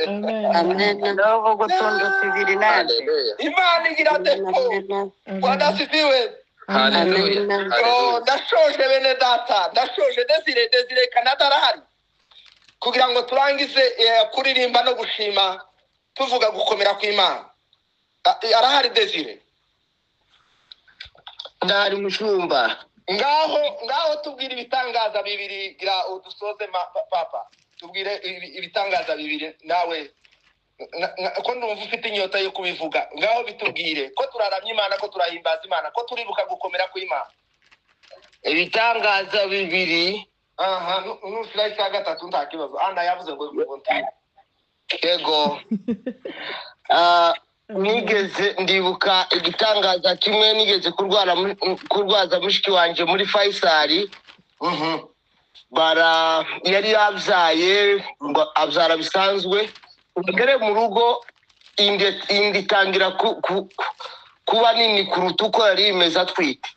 Amen. Ndogo gutundu tubiri nanje. Imana igira depo. Bwana asifiwe. Haleluya. Oh, ndashoje bene data, ndashoje. Desire, Desire Canada arahari kugira ngo turangize kuririmba no gushima tuvuga gukomera kw'Imana. Arahari Desire? Ndahari mushumba. Ngaho ngaho tubwire ibitangaza bibiri, gira udusoze papa, tubwire ibitangaza bibiri nawe ko ndumva ufite inyota yo kubivuga. Ngaho bitubwire ko turaramya Imana, ko turahimbaza Imana, ko turibuka gukomera kw'Imana. Ibitangaza bibiri. Aha, nushira icya gatatu nta kibazo. Ana yavuze ngo yego. Nigeze ndibuka igitangaza kimwe, nigeze kurwara kurwaza mushiki wanje muri Faisal. Bara yari yabyaye ngo abyara bisanzwe, ugere mu rugo inda itangira kuba nini kuruta uko yari imeze atwite.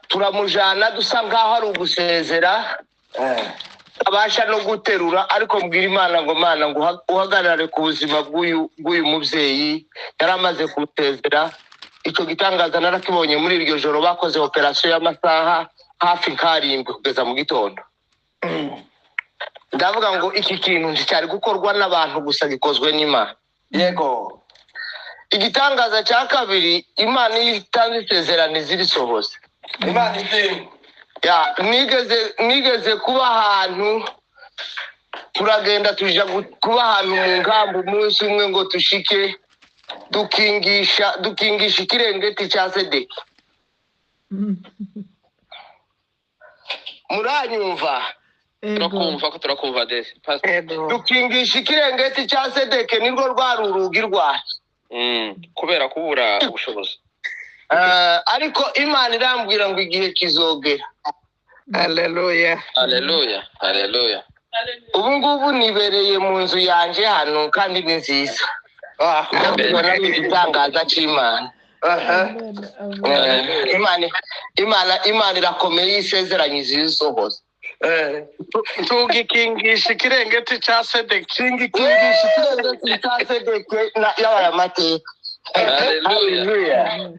Turamujana dusa nkaho ari ugusezera. Abasha no guterura, ariko mbwira Imana ngo Mana ngo uhagarare ku buzima bw'uyu mubyeyi yari amaze kumusezera. Icyo gitangaza narakibonye muri iryo joro, bakoze operasiyo y'amasaha hafi nk'arindwi kugeza mu gitondo. Ndavuga ngo iki kintu nticyari gukorwa n'abantu gusa, gikozwe n'Imana. Yego. Igitangaza cya kabiri, Imana iyo itanze isezerano izirisohoza. Imana ishimwe. Ya, nigeze kuba ahantu, turagenda tuja kuba ahantu mu nkambi umunsi umwe ngo tushike dukingisha ikirengeti cya Sedeki. Muranyumva? Turakumva ko turakumva desi. Dukingisha ikirengeti cya Sedeke, nirwo rwari urugi rwacu. Kubera kubura ubushobozi. Ariko Imana irambwira ngo igihe kizogera. Haleluya. Haleluya. Haleluya. Ubu ngubu nibereye mu nzu yanjye hano kandi ni nziza. Ndabona ari igitangaza cy'Imana. Imana irakomeye, isezeranye izisohoza. Tugikingisha ikirengeti cya Sedeki. Tugikingisha ikirengeti cya Sedeki yabaye amateka. Haleluya.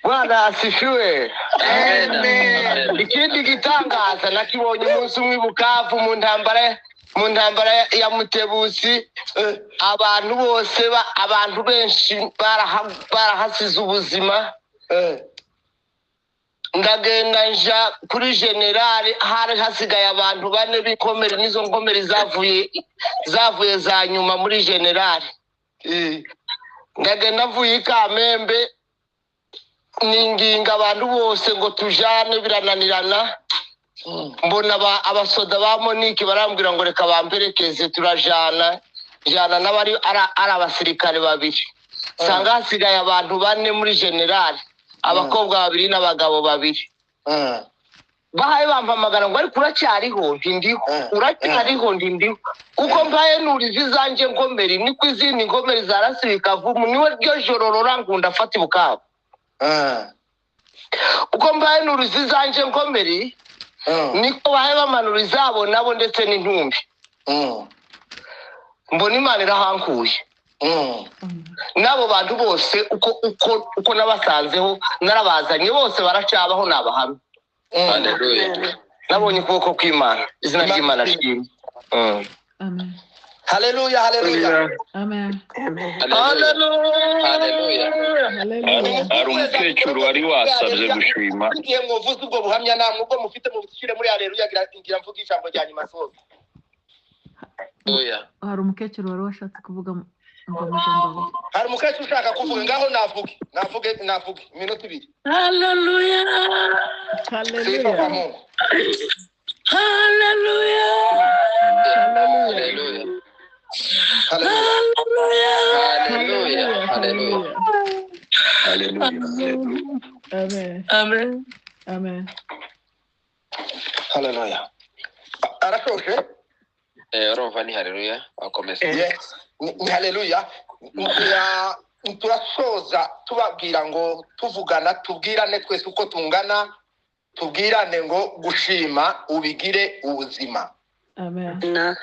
Bwana asifiwe. Amen. Ikindi gitangaza nakibonye umunsi umwe i Bukavu mu ntambara ya Mutebusi. Abantu bose abantu benshi barahasize ubuzima. Ndagenda nja kuri generali, hari hasigaye abantu bane b'ikomere, n'izo nkomere zavuye za nyuma muri generali. Ndagenda mvuye i Kamembe, ninginga abantu bose ngo tujane, birananirana. Mbona abasoda ba Monique barambwira ngo reka bamperekeze, turajana jana n'abari ari abasirikare babiri. Sanga hasigaye abantu bane muri generali, abakobwa babiri n'abagabo babiri. Bahaye bampamagara ngo ariko uracyariho? Nti ndiho. Uracyariho? Nti ndiho. Uko mbaye nuriza izanjye nkomeri niko izindi nkomeri zarasibika vumu. Niwe ryo joro rorangunda afata Bukavu. Uko mbaye nuriza izanjye nkomeri niko bahaye bamanura izabo nabo ndetse n'intumbi. Mbona Imana irahankuye. N'abo bantu bose uko nabasanzeho narabazanye bose baracyabaho, nabahamye. Haleluya. Nabonye ukuboko kw'Imana. Izina ry'Imana rishimwe. Amen. Haleluya, haleluya. Amen. Haleluya. Haleluya. Hari umukecuru wari wasabye gushima. Igihe mwovuze ubwo buhamya namwe ubwo mufite mubishyire muri haleluya, ngira mvuge ijambo rya nyuma soza. Haleluya. Hari umukecuru wari washatse kuvuga ngo amajambo abiri. Hari umukecuru ushaka kuvuga, ngaho navuge iminota ibiri. Haleluya. Haleluya. Haleluya. Haleluya. Haleluya. Haleluya. Haleluya. Haleluya. Amen. Amen. Amen. Haleluya. Arashoshe? Urumva ni haleluya, akomeza. Yes, ni haleluya. Turasoza tubabwira ngo tuvugana, tubwirane twese uko tungana, tubwirane ngo gushima ubigire ubuzima. Amen.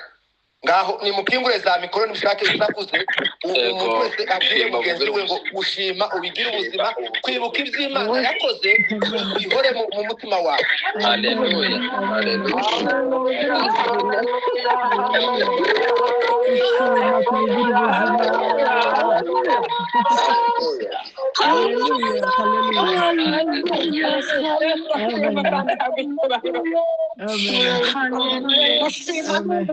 Ngaho nimukingure za mikoro nimushake isakuze, umuntu wese abwire mugenzi we ngo gushima ubigire ubuzima, kwibuka iby'Imana yakoze bihore mu mutima wawe. Haleluya. Haleluya. Haleluya. Haleluya. Amen. Amen.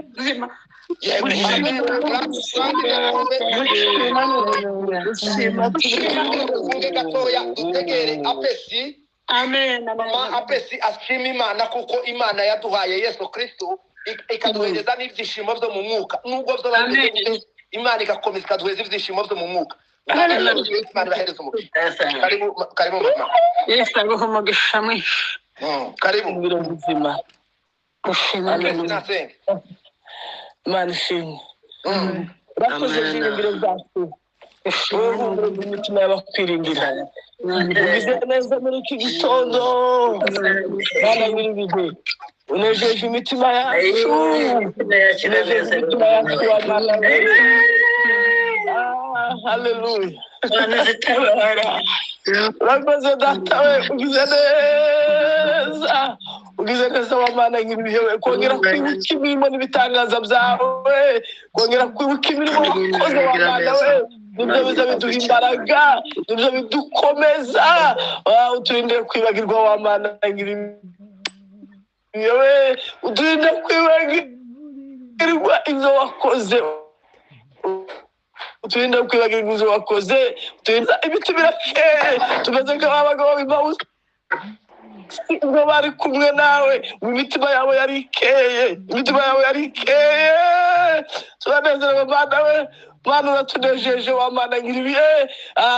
Gatoya dutegere apesi. Amen. Mama apesi ashima Imana kuko Imana yaduhaye Yesu Kristo ikaduhereza n'ibyishimo byo mu mwuka. Nubwo byo bameze, Imana igakomeza ikaduhereza ibyishimo byo mu mwuka. Imana ibahereza umugisha. Karibu, karibu mama. Yesu aguhe umugisha mwinshi. Karibu. Ubuzima. Gushima Imana ishimwe. Urakoze byiringiro byacu. Wowe humura imitima y'abakwiringira. Ugize neza muri iki gitondo. Mana nyir'ibihe. Unejeje imitima yacu, unejeje imitima yacu wa Mana we. Ah, haleluya. Urakoze data we, ugize neza, ugize neza wa Mana nyiribihe we, kongera kwibuka imirimo n'ibitangaza byawe, kongera kwibuka imirimo wakoze wa Mana we, nibyo biza biduha imbaraga, nibyo bidukomeza. Uturinde kwibagirwa wa Mana nyiribihe we, uturinde kwibagirwa ibyo wakoze, uturinde kwibagirwa ibyo wakoze, uturinde ibiti birakeye, tumeze nk'abagabo b'imawusi ubwo bari kumwe nawe, imitima yabo yari ikeye, imitima yabo yari ikeye. Turanezerewe Mana we, Mana uratunejeje wa Mana nyiribihe.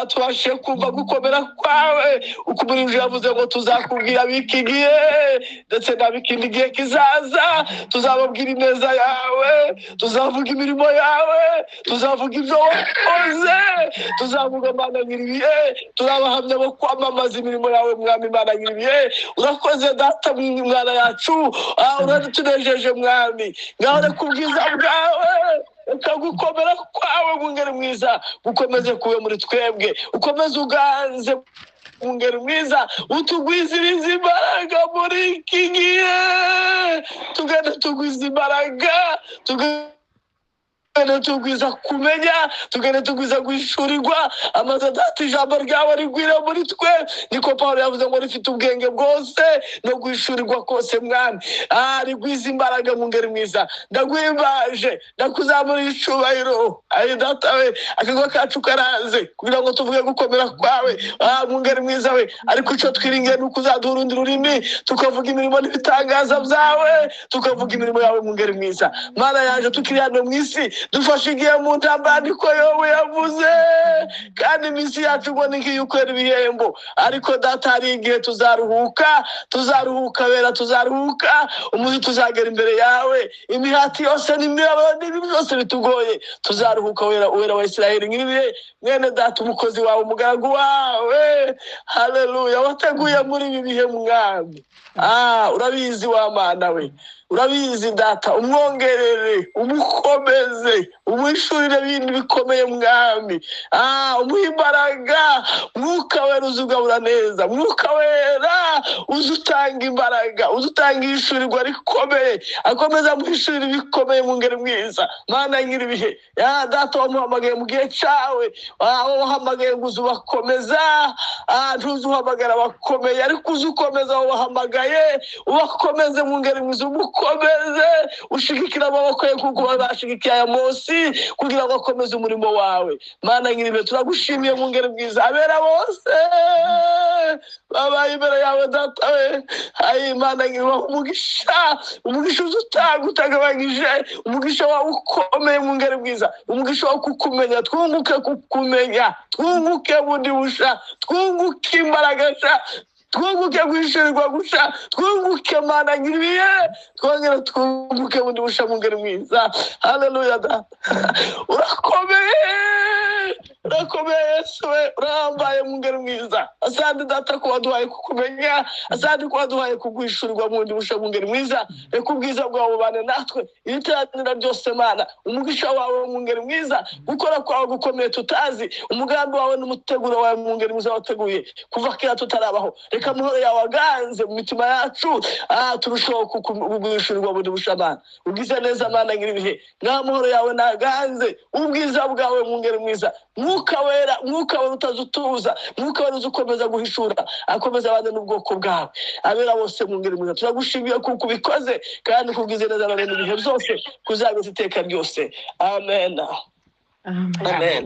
Tubashije kumva gukomera kwawe, uko umurinzi yavuze ngo tuzakubwira ab'iki gihe ndetse n'ab'ikindi gihe kizaza, tuzababwira ineza yawe, tuzavuga imirimo yawe, tuzavuga ibyo wakoze, tuzavuga Mana nyiribihe, turabahamya bo kwamamaza imirimo yawe Mwami Mana nyiribihe. Urakoze data mwana yacu, uratunejeje Mwami, ngaho reka ubwiza bwawe, reka gukomera kwawe mwungeri mwiza gukomeze kube muri twebwe, ukomeze uganze mwungeri mwiza, utugwizirize imbaraga muri iki gihe, tugende tugwiza imbaraga, tugende tugwiza kumenya, tugende tugwiza guhishurirwa amaze data ijambo ryawe rigwire muri twe, niko Pawulo yavuze ngo rifite ubwenge bwose no guhishurirwa kose Mwami. Rigwiza imbaraga mwungeri mwiza, ndaguhimbaje, ndakuzamurira icubahiro. Ayi data we, akagwa kacu karaze kugira ngo tuvuge gukomera kwawe, mwungeri mwiza we, ariko icyo twiringiye ni uko uzaduha urundi rurimi, tukavuga imirimo n'ibitangaza byawe, tukavuga imirimo yawe mwungeri mwiza. Mana yaje tukiri hano mu isi, dufashe igihe mu ntambara, niko Yobu yavuze, kandi iminsi yacu ngo ni nk'iy'ukwera ibihembo, ariko data hari igihe tuzaruhuka, tuzaruhuka bera, tuzaruhuka umunsi tuzagera imbere yawe, imihati yose n'imibabaro n'ibibi byose bitugoye, tuzaruhuka wera, wera wa Isiraheli nyiribihe. Mwene data umukozi wawe, umugaragu wawe, haleluya, wateguye muri ibi bihe Mwami. Urabizi wa Mana we, urabizi data, umwongerere, umukomeze, umuhishurire ibintu bikomeye Mwami. Umuhe imbaraga, Mwuka wera uzugabura neza, Mwuka wera uzutanga imbaraga, uzutanga ihishurirwa rikomeye, akomeza amuhishurire ibikomeye mwungeri mwiza. Mana nyiribihe, ya data wamuhamagaye mu gihe cyawe, abo wahamagaye ngo uzubakomeza, ntuzuhamagara abakomeye, ariko uzukomeza abo wahamagaye, ubakomeze mwungeri mwiza, umukomeze, ushigikire amaboko ye kuko bashigikiye aya Mose kugira ngo akomeze umurimo wawe. Mana nyiribihe, turagushimiye mwungeri mwiza, abera bose babaye imbere yawe data we. Ayi Mana nyiribihe, umugisha, umugisha uzutanga utagabanyije, umugisha wawe ukomeye mwungeri mwiza, umugisha wo kukumenya, twunguke kukumenya, twunguke bundi busha, twunguke imbaraga sha, twunguke guhishurirwa gusha, twunguke Mana nyiribihe, twongere twunguke bundi busha mwungeri mwiza. Haleluya data, urakomeye, urakomeye Yesu we, urahambaye mwungeri mwiza. Asante data ko waduhaye kukumenya, asante ko waduhaye kuguhishurirwa bundi busha mwungeri mwiza. Reka ubwiza bwawe bubane natwe iri teraniro ryose Mana, umugisha wawe mwungeri mwiza, gukora kwawe gukomeye tutazi, umugambi wawe n'umuteguro wawe mwungeri mwiza wateguye kuva kera tutarabaho. Reka amahoro yawe aganze mu mitima yacu, turushaho kuguhishurirwa bundi busha Mana. Ugize neza Mana nyiribihe, ngaho amahoro yawe naganze, ubwiza bwawe mwungeri mwiza, Mwuka wera, Mwuka wera utazutuza, Mwuka wera uzukomeza guhishura, akomeza abane n'ubwoko bwawe, abera bose mwungeri mwiza. Turagushimiye kuko ubikoze kandi kubwize neza none ibihe byose, kuzageza iteka ryose. Amen. Amen. Amen.